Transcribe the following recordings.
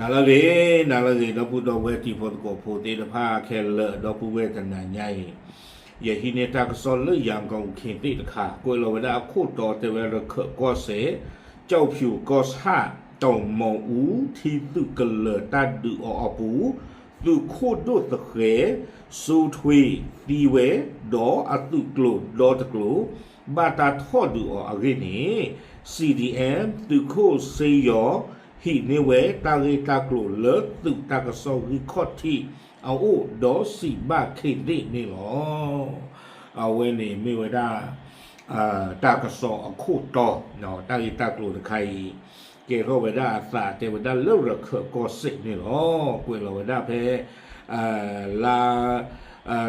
နၤလၢအဂ့ၤ, နၤလၢအဂ့ၤ ဒီပုၢ်ဒီဝဲၢ်တံၤဖိသကိးဖိသ့ၣ်တဖၣ်ခဲလၢာ် ဒီပုၢ်ဝဲၢ်တနၤညါအံၤ, ယဟံးန့ၢ်တၢ်ကစီၣ်လၢယၤကီၢ်အူခ့သ့ၣ်တခါ ကွဲးလီၤဝဲဒၣ်အခိၣ်တီတဲဝဲရခၢၣ်ကီၢ်စဲၣ် ကၠီၣ်ဖၠူၣ်ကီၢ်ဆၣ် တီၣ်မီၤအူ ထံသုးကလၢၤတၢ်ဒုးအီၤအပူၤ, သုးခိၣ်ဒိၣ်သဃဲၤ စိထွ့ သံဝဲ, ဒီးအသုးကျိၤဒီတကျိၤ ဘၣ်တၢ်ထီၣ်ဒုးအီၤအဂ့ၢ်န့ၣ် CDM သုးခိၣ်စ့ယီၤ ဟံးန့ၢ်ဝဲတၢ်ဂ့ၢ်တၢ်ကျိၤလၢသုးတၢ်ကစီၣ်ဂံၢ်ခီၣ်ထံးအအိၣ် ဒီးစံးဘၣ်ခ့သ့ၣ်န့ၣ်လီၤ. အဝဲန့ၣ်မ့ၢ်ဝဲဒၣ် တၢ်ကစီၣ်အခိၣ်တီ, တၢ်ဂ့ၢ်တၢ်ကျိၤတခါအံၤ ကဲထီၣ်ဝဲဒၣ်အသးတဲဝဲဒၣ်လၢရခၢၣ်ကီၢ်စဲၣ်န့ၣ်လီၤ. ကွဲးလီၤဝဲဒၣ်ဖဲ လါ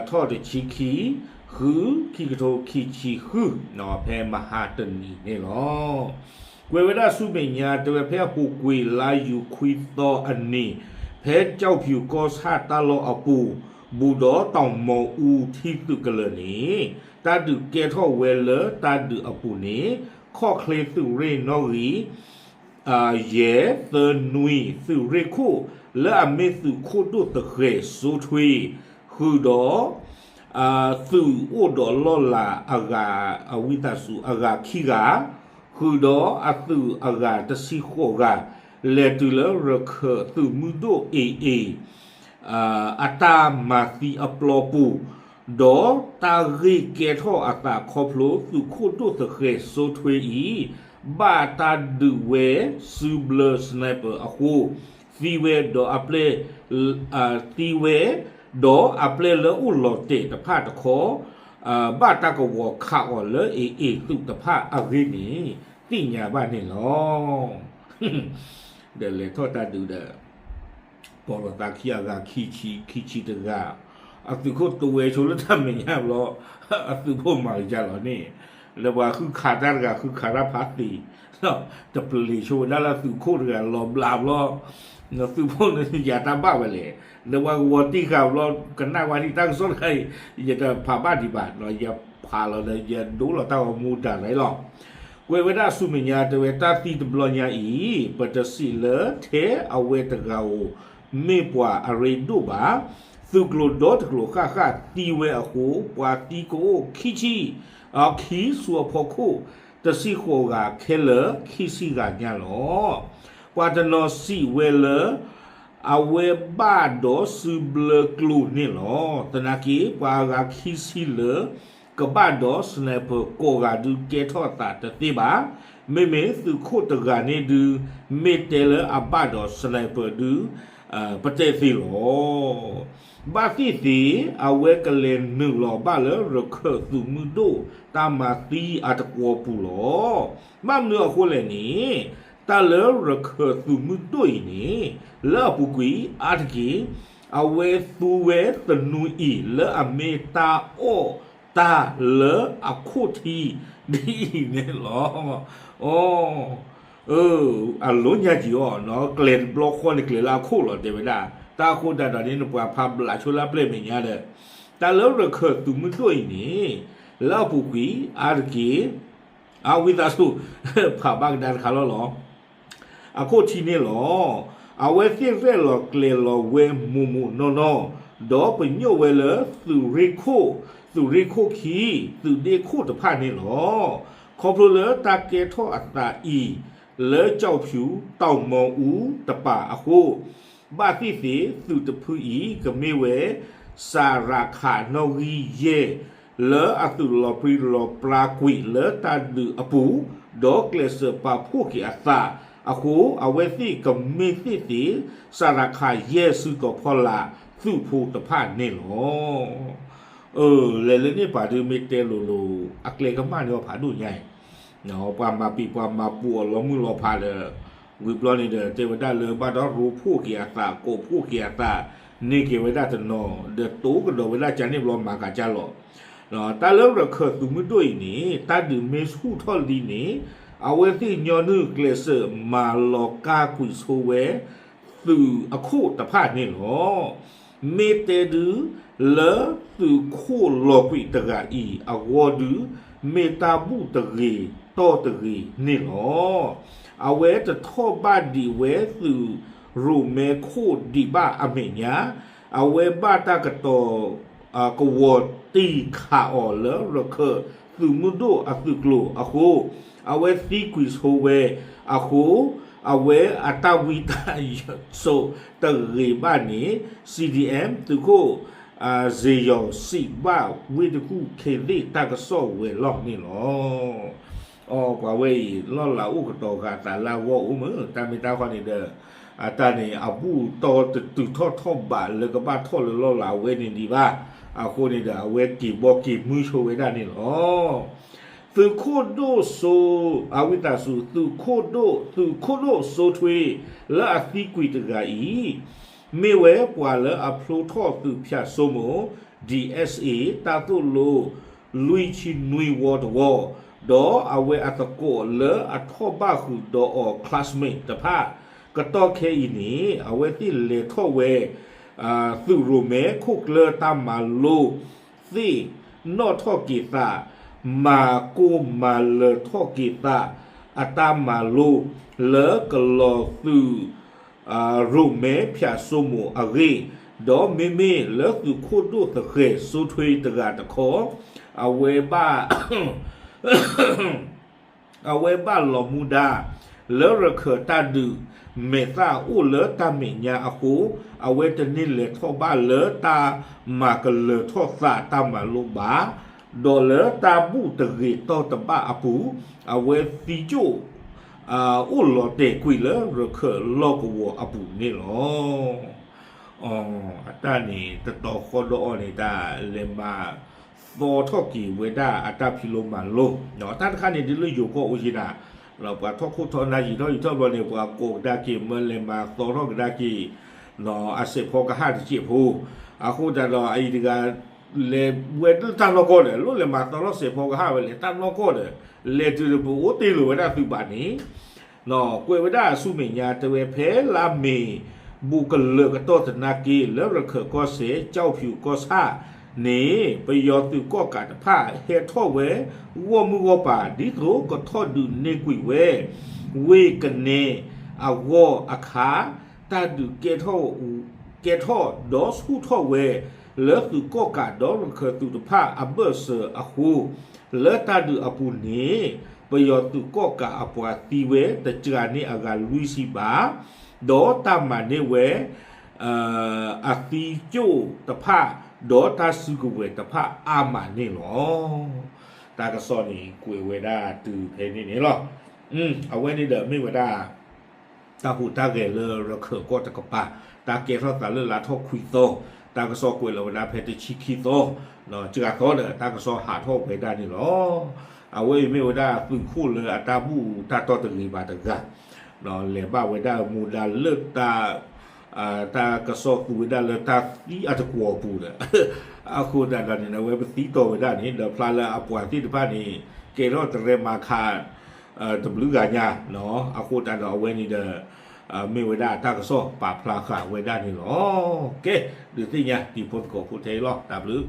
ထီၣ်တဆံခံ ဃု ခံကထိခံဆံဃု ဖဲမဟါတနံၤန့ၣ်လီၤ. ကွဲးဝဲဒၣ်ဆူမဲာ်ညါ တဲဝဲဖဲအပူၤကွံာ်လါယူၤခွံသီအနံၤ ဖဲကၠီၣ်ဖၠူၣ်ကီၢ်ဆၣ်တၢ်လီၢ်အပူၤ ဘူးဒီးတီၣ်မီၤအူထံသုးကလၢၤန့ၣ် တၢ်ဒုးကဲထီၣ်ဝဲလၢတၢ်ဒုးအပူၤန့ၣ် ခီၣ်ချ့သုးရ့ၣ်နီၣ်ဂံၢ် ယဲၢ် သၢ နွံ သုးရ့ၣ်ခိၣ် လၢအမ့ၢ်သုးခိၣ်ဒိၣ်သဃဲၤ စိထွ့ ဃုာ်ဒီး သုးအိၣ်ဒီးလီၢ်လၤအဂၤ အဝံသးစူၤအဂၤခံဂၤ ဃုာ်ဒီးအသုးအဂၤတဆံဃိးဂၤ လဲၤတုၤလၢရခၢၣ်သုးမုၢ်ဒိၣ် AA အတၢ်မၤသံအပျီပူၤ, ဒီးတၢ်ဂ့ၢ်ကဲထီၣ်အသးခီဖျိ သုးခိၣ်ဒိၣ်သဃဲၤစိထွ့အံၤ ဘၣ်တၢ်ဒုးဝဲစုဘျၢ sniper အဃိ သံဝဲဒီးအပျဲၢ် သံဝဲ ဒီးအပျဲၢ်လၢအိၣ်လီၤတဲာ်တဖၣ်တခီ ဘၣ်တၢ်ကဝီၤခးအီၤလၢ AA သုးတဖၣ်အဂ့ၢ်န့ၣ် သ့ၣ်ညါဘၣ်န့ၣ်လီၤ. ဒီးလဲၤထီၣ်တၢ်ဒုးဒီး ပိာ်လီၤသးခံအဂၤခံဆံ ခံဆံတဂၤ, အသုးခိၣ်တဝဲဆိလၢတၢ်မဲာ်ညါဘျီ အသုးဖိမၤကစၢ်လီၤန့ၣ်, လၢပှၤဃုခးတၢ်တဂၤ ဃုခးတၢ်ဖးသ့ၣ်, တပလ့ၤဆိဝဲဒၣ်လၢသုးခိၣ်တဂၤလီၤဘျးဘျီ, သုးဖိန့ၣ်ယၤတၢ်ဘၣ်ဝဲလဲၣ်, လၢပှၤကဝီၤတံၢ်ဃာ်ဘျီ ကနၣ်ဝဲဒၣ်တၢ်ကစီၣ်တခါအံၤ ယတဖးဘၣ်ဒံးဘၣ်, ယဖးလီၤဒီး ယဒိလီၤတၢ်ဂီၤမူဒၣ်လဲာ်လီၤ. ကွဲးဝဲဒၣ်ဆူမဲာ်ညါတဲဝဲ တၢ်သံတဘျီညါအံၤ ပတစံးလၢထဲအဝဲတဂၤဧိၤ မ့ၢ်ပှၤအရ့ဒိၣ်ဘၣ်. သုးကျိၤဒီတကျိၤဃၣ်ဃၣ်သံဝဲအဃိ ပှၤသံကအိၣ်ခံဆံ, ခံဆူအဖီခိၣ် တဆံဃိးဂၤခဲလၢာ် ခံဆံဂၤညါလီၤ. ပှၤတနီၤစံးဝဲလၢ အဝဲဘၣ်ဒီးစုဘျၢကျိၤန့ၣ်လီၤ. သနာ်က့ ပှၤအဂၤခံဆံလၢ ကဘၣ်ဒီး sniper ကိးဂၤဒုးကဲထီၣ်သးတသ့ဘၣ်. မ့မ့ၢ်သုးခိၣ်တဂၤန့ၣ်ဒုး မ့ၢ်တဲလၢအဘၣ်ဒီး sniper ဒုး ပတဲသ့လီၤ. ဘၣ်သ့ၣ်သ့ၣ် အဝဲကလဲၤနုာ်လီၤဘၣ်လၢရခၢၣ်သုးမုၢ်ဒိၣ်တၢ်မၤသံအတကွီၤပူၤလီၤ. ဘၣ်မနုၤအဃိလဲၣ်န့ၣ် တၢ်လၢရခၢၣ်သုးမုၢ်ဒိၣ်အံၤန့ၣ် လၢအပူၤကွံာ်အါတက့ၢ် အဝဲသူဝဲသနူအံၤ လၢအမ့ၢ်တၢ်အီၣ်တၢ်လၢအခိၣ်ထံဒ်အံၤန့ၣ်လီၤ. အ အလိညါက့ၤအီၤ, ကျဲတဘျီဃီန့ၣ် ကျဲလၢအခိၣ်လီၤ တဲဝဲဒၣ်. တၢ်အဃိဒၣ်ဒီးန့ၣ် နပှၤဖးဘျးဆိလၢအပျဲၢ်မဲာ်ညါဒီး တၢ်လၢရခၢၣ်သုးမုၢ်ဒိၣ်အံၤန့ၣ် လၢအပူၤကွံာ်အါတက့ၢ် အဝံသးစူၤ ဖးဘၣ်ကဒါတခါလီၤလီၤ. အခိၣ်ထံန့ၣ်လီၤ. အဝဲသ့ၣ်ရဲၣ်လီၤကျဲၤလီၤဝဲမိၢ်မိၢ်နီၢ်နီၢ်, ဒီးပညိၣ်ဝဲလၢသုးရ့ၣ်ခိၣ်, သုးရ့ၣ်ခိၣ်ခံ, သုးဒ့ခိၣ်တဖၣ်န့ၣ်လီၤ. ခီဖျိလၢတၢ်ကဲထီၣ်အသးအံၤ လၢကၠီၣ်ဖၠူၣ်တီၣ်မီၤအူတပၤအဃိ ဘၣ်သ့ၣ်သ့ၣ် သုးတဖုအံၤ ကမ့ၢ်ဝဲ စရခးနီၣ်ဂံၢ်ယဲၢ် လၢအသုးလီၤပြံလီၤပြါကွံာ်လၢတၢ်ဒုးအပူၤ, ဒီးကျဲးစၢးပာ်ဖှိၣ်က့ၤအသးအဃိ အဝဲသ့ၣ်ကမ့ၢ်သ့ၣ်သ့ၣ် စရခးယဲၢ် စုတီၤဖီလာ်သုးဖိတဖၣ်န့ၣ်လီၤ. လဲၤလၢန့ၣ်ပာ်ဒုးမ့ၢ်တဲလိၤလိၤ အကျဲကမၣ်န့ၢ်အီၤဖးဒိၣ်ညါအံၤ ပှၤမၤပံာ်ပှၤမၤပူၤအီၤလီၤမုၢ်လီၤဖးဒီး ဝံၤဘျီန့ၣ်ဒီး တဲဝဲဒၣ်လၢဘၣ်ဒီးရိဖှိၣ်က့ၤအသး ကိးဖှိၣ်က့ၤအသး န့ၢ်က့ၤဝဲဒၣ်တနီၤ ဒီးတိကဒီးဝဲဒၣ်ကန့ၣ်ဘျီမၤကၤကၢ်လီၤ. တၢ်လၢရခၢၣ်သုးမုၢ်ဒိၣ်အံၤန့ၣ် တၢ်ဒုးမ့ၢ်ဆူၣ်ထီၣ်လံန့ၣ် အဝဲသ့ၣ်ညီနုၢ်ကျဲးစၢးမၤလီၤကါကွံာ်ဆိဝဲ သုးအခိၣ်တဖၣ်န့ၣ်လီၤ. မ့ၢ်တဲဒုး လၢသုးခိၣ်လီၤကွံာ်တဂၤအံၤအဂီၢ်ဒုး မ့ၢ်တၢ်ဘူၣ်တဂ့ၤတီၢ်တဂ့ၤန့ၣ်လီၤ. အဝဲတထီၣ်ဘၣ်ဒံးဝဲသုး ရိၣ်မဲခိၣ်ဒံးဘၣ်အမဲာ်ညါ, အဝဲဘၣ်တၢ်ကတီၤ ကဝီၤတံၢ်ခးအီၤလၢရခၢၣ်သုးမုၢ်ဒိၣ်အသုးကျိၤအဃိ, အဝဲသံကွံာ်ဆိဝဲအဃိ, အဝဲအတၢ်ဝံတၢ်စိာ်တဂ့ၤဘၣ်န့ၣ် CDM သုးခိၣ် စ့ယီၤစံးဘၣ်ဝ့ၢ်တကူၣ်ခ့သ့ၣ်တၢ်ကစီၣ်ဝဲၤလီၢ်န့ၣ်လီၤ. အီ ပှၤဝဲအံၤ လီၢ်လၤအိၣ်ကတီၤဃာ်သးလၢအဂီၢ်အိၣ်မး, တၢ်မ့ၢ်တၢ်ဃီန့ၣ်ဒီး အတၢ်န့ၣ် အဘူၣ်တီတတုၤထီၣ်ထီၣ်ဘးလၢကဘၣ်ထီၣ်လၢလီၢ်လၤအဝဲန့ၣ်ဒံးဘၣ်. အဃိန့ၣ်ဒီး အဝဲက့ၤဘီက့ၤမုၢ်ဆိဝဲဒၣ်န့ၣ်လီၤ. သုးခိၣ်ဒိၣ်စိ အဝံသးစူၤ သုးခိၣ်ဒိၣ် သုးခိၣ်ဒိၣ်စိထွ့ လၢအသံကွံာ်တဂၤအံၤ မ့ၢ်ဝဲပှၤလၢအဖျိထီၣ်သုးဖၠၣ်စိမိၤ DSA တၢ်သိၣ်လိ လွံၢ်ဆံနွံဝီတဝီ, ဒီးအဝဲအသကိးလၢအထီၣ်ဘၣ်ဃုာ်ဒီးအီၤ classmate တဖၣ် ကတီၢ်ခဲအံၤန့ၣ် အဝဲသ့ၣ်လဲၤထီၣ်ဝဲ သုးရိၣ်မဲခိၣ်ကျၢၢ်တၢ်မၤလိသ့ၣ် နီၣ်ထီၣ်က့ၤသး မၤကိၢ်မၤလၢၤထီၣ်က့ၤသး အတၢ်မၤလိ လၢကလီၤသုး ရိၣ်မဲဖၠၣ်စိမိၤအဂ့ၢ်, ဒီးမ့မ့ၢ်လၢသုးခိၣ်ဒိၣ်သဃဲၤစိထွ့တဂၤတခီ အဝဲဘၣ် အဝဲဘၣ်လီၤမူဒါ လၢရခၢၣ်တၢ်ဒုး မဲာ်သၣ်အိၣ်လၢတၢ်မဲာ်ညါအဃိ, အဝဲတန့ၢ်လဲၤထီၣ်ဘၣ်လၢတၢ်မၤကလၢၤထီၣ်သးတၢ်မၤလိဘၣ်, ဒီးလၢတၢ်ဘူၣ်တဂ့ၤတီၢ်တဘၣ်အပူၤ, အဝဲသံကၠိၣ် အိၣ်လီၤတဲာ်ကွံာ်လၢရခၢၣ်လီၢ်ကဝီၤအပူၤန့ၣ်လီၤ. အတၢ်န့ၣ် တတီဃီဒီးအီၤန့ၣ် တၢ်လဲၤမၤသီထီၣ်က့ၤဝဲဒၣ်အတၢ်ဖံးလိမၤလိ, တၢ်တခါန့ၣ် ဒ်လၢယိၤကီၢ်အိၣ်က့ၤနၤ, ပှၤထီၣ်ခိၣ်ထီၣ်နၢ်ယံာ်ထီၣ်ယံာ်ထီၣ်ဘျီန့ၣ် ပှၤကိးကဒါက့ၤမၢလဲၤမၤသီထီၣ်ကဒါက့ၤ အစဲးဖီကဟၣ်တစဲးဖိ, အဃိသတးဒီးအအံၤတဂၤ လဲၤဝဲတၢ်နီၢ်ကီၢ်ဒီး လိၣ်လဲၤမၤသီထီၣ်စဲးဖီကဟၣ်ဝဲလဲၤတၢ်နီၢ်ကီၢ်ဒီး လဲၤတုၤဒီးပအိၣ်တ့ၢ်လိာ်ဝဲဒၣ်သုးဘၣ်န့ၣ် ကွဲးဝဲဒၣ်ဆူမဲာ်ညါတဲဝဲဖဲလါမ့ၤ ဘူးကလၢာ်ကတီၢ်သနာ်က့ လၢရခၢၣ်ကီၢ်စဲၣ် ကၠီဖၠူၣ်ကီၢ်ဆၣ်န့ၣ် ပယီၤသုးကီၣ်ကးတဖၣ်ဟဲထီၣ်ဝဲ ဂီၢ်မုၢ်ဂီၢ်ပၤ ဒ်သိးကထီၣ်ဒုးန့ၢ်ကွံာ်ဝဲ ဝ့ၢ်ကနဲအဂီၢ်အခါ တၢ်ဒုးကဲထီၣ် ကဲထီၣ်ဒီးဆူၣ်ထီၣ်ဝဲ လၢသုးကီၣ်ကးဒီးရခၢၣ်သုးတဖၣ်အဘၢၣ်စၢၤအဃိ လၢတၢ်ဒုးအပူၤန့ၣ် ပယီၤသုးကီၣ်ကးအပှၤသံဝဲတစှၤန့ၢ်အဂၤလွံၢ်ဆံဘး, ဒီးတၢ်မၤန့ၢ်ဝဲ အသံကၠိၣ်တဖၣ် ဒီးတၢ်စုကဝဲၤတဖၣ်အါမးန့ၣ်လီၤ. တၢ်ကစီၣ်န့ၣ် ကွဲးဝဲဒၣ်တုၤဖဲန့ၣ်န့ၣ်လီၤ. အဝဲန့ၣ်ဒီးမ့ၢ်ဝဲဒၣ် တၢ်ဟူးတၢ်ဂဲၤလၢရခၢၣ်ကီၢ်တကပၤ, တၢ်ကဲထီၣ်သးလၢလါထီၣ်ခွံသီ, တၢ်ကစီၣ်ကွဲးလီၤဝဲဒၣ်ဖဲတဆံခံသီ, စှၤသီဒီးတၢ်ကစီၣ်ဟးထီၣ်ဝဲဒၣ်န့ၣ်လီၤ. အဝဲအံၤမ့ၢ်ဝဲဒၣ်သုးခိၣ်လၢအတၢ်ဘူၣ်တၢ်တီၢ်တဂ့ၤဘၣ်တဂၤ, လဲၤဘၣ်ဝဲဒၣ်မူဒါလၢတၢ် တၢ်ကစီၣ်သူဝဲဒၣ်လၢတၢ်သံအတကွီၤအပူၤဒီး အဃိသတးဒီးန့ၣ် အဝဲပသံတီၤဝဲဒၣ်န့ၣ် ဒီးဖျါလၢအပှၤသ့ၣ်တဖၣ်န့ၣ် ကဲထီၣ်တရဲမၤခး တဘျုးဂၤညါ, အဃိသတးဒီးအဝဲန့ၣ်ဒီး မ့ၢ်ဝဲဒၣ်တၢ်ကစီၣ်ပာ်ဖျါဃာ်ဝဲဒၣ်န့ၣ်လီၤ. ကဲ, ဒုးသ့ၣ်ညါတံၤဖိသကိးဖိထဲအံၤလီၤ. တၢ်ဘျုး